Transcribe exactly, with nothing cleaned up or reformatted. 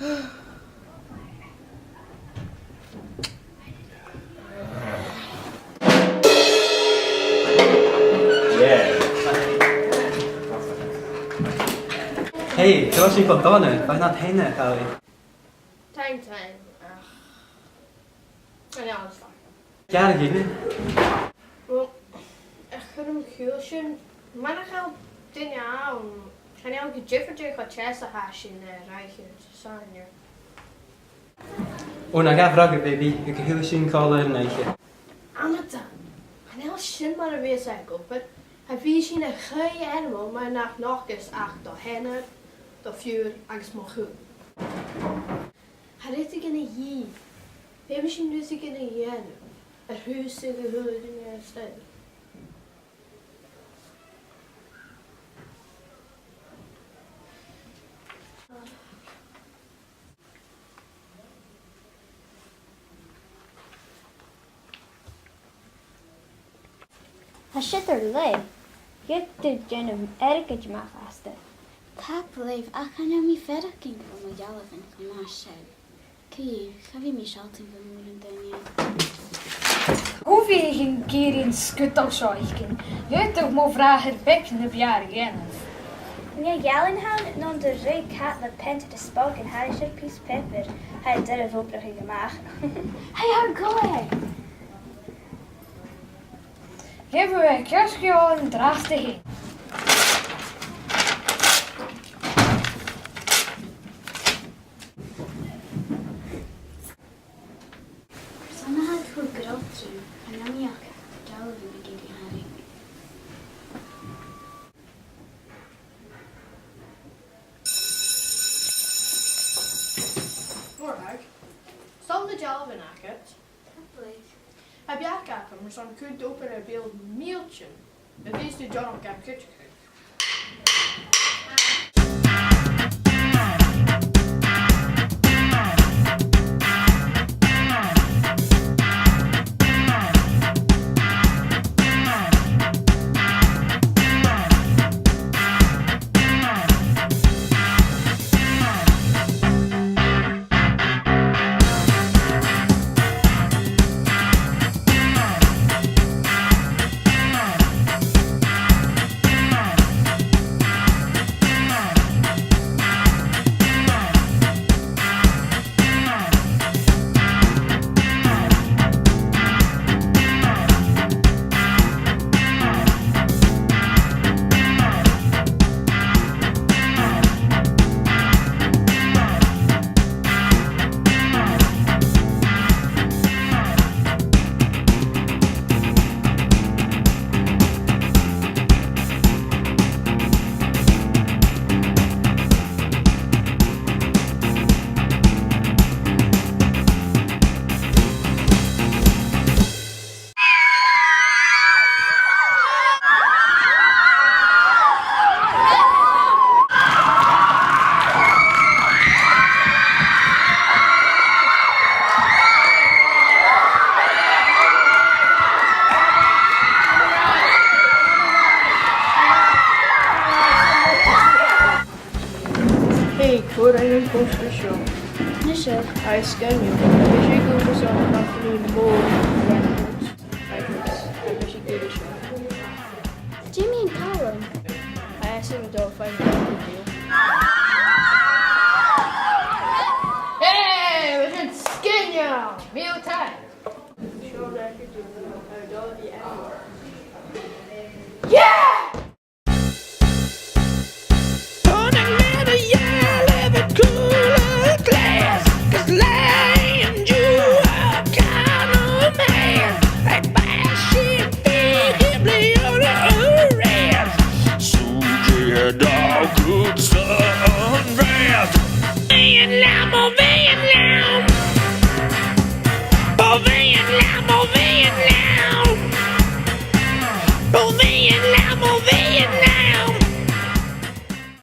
Yeah. Hey, tha sinn cho dona, bha e na thaobh, Callie. Time, time. Ach, chan eil e fada. Gearr a dh'aindeoin. Well, a' chuid as motha, mar a chuala daoine ann, chan eil e gu diofar dè cho teas a tha sinn, eh, a' ràdh, so, no. Ò, na gabh dragh, a bhèibidh, gu bheil sinn còmhla air an oidhche. Amadain, chan eil sin mar a bhios e ag obair. Cha bhi sinn a' chaoidh ainmeil mura nochdas ach do sheanair, do phiuthar agus mo chù. Tha rudeigin a dhìth. Feumaidh sinn rudeigin a dhèanamh. A' tòiseachadh a' dol a-steach. Tha siud air leth. Gheibh thu dèanamh airgead a-mach aiste. Tapadh leibh, ach chan eil mi a' faireachdainn gu bheil mo dhealbhan cho math seo. Cò, cha bhi mi a' sealltainn gu mòran dhaoine. Cò bhios ag iarraidh an sgudal seo fhaicinn? Gheibh thu mo bhràthair beag na b' fheàrr a dhèanamh. An e geallain a th' ann, no an do rinn cat le peant de spògan thairis air pìos pàipeir? Tha e doirbh obrachadh a-mach. Hey, tha e gu leòr! Gheibh thu e ceart gu leòr an-dràsta fhèin. Carson a tha thu a' grod rium? Chan eil mi ach dealbhan ag iarraidh tharraing. Mòrag, seall na dealbhan agad. Tapadh leibh. Tha beachd agam airson cuid obair a bheil mìltean a bhios tu deònach gam cuideachadh. Hey, cò rinn am poster seo? Nise. Aidh, sgoinneil. Bha sibh ag obair airson company mòr records. Agus, agus bha sibh ag obair seo. Jimmy and Colin. Aidh, sin an dòigh, fine, good deal. Hey, bha sin sgoinneil! Mìle taing! Seo an record, uh, Dolly the Animal. Yeah! On a letter, yeah, live a cooler glass, 'cause lying you are kind of mad. I bash it, be him, lay on a rest. Suji a dog, good sun, rest. Vietnam, oh, Vietnam. Oh, Vietnam, oh, Vietnam. Oh, Vietnam, oh, Vietnam.